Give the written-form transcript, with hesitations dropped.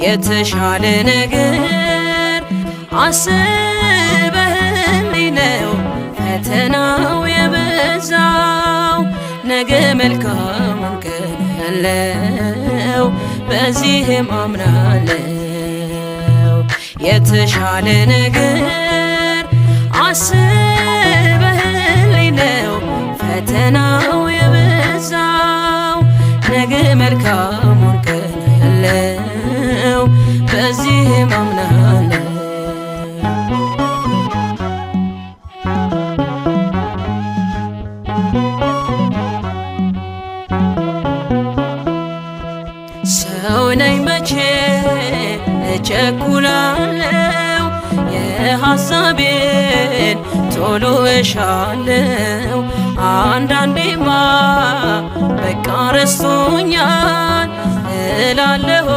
የተሻለ ነገር አስበህልኝ ነው ፈተናው የበዛው። ነገ መልካሙን ቀን አለው፣ በዚህም አምናለው። የተሻለ ነገር አስበህልኝ ነው ፈተናው የበዛው። ነገ መልካሙን ቀን አለው፣ በዚህም አምናለው። ሰው ነኝ መቼ እቸኩላለው፣ የሐሳቤን ቶሎ እሻለው። አንዳንዴማ በቃ ረስቶኛል እላለሁ።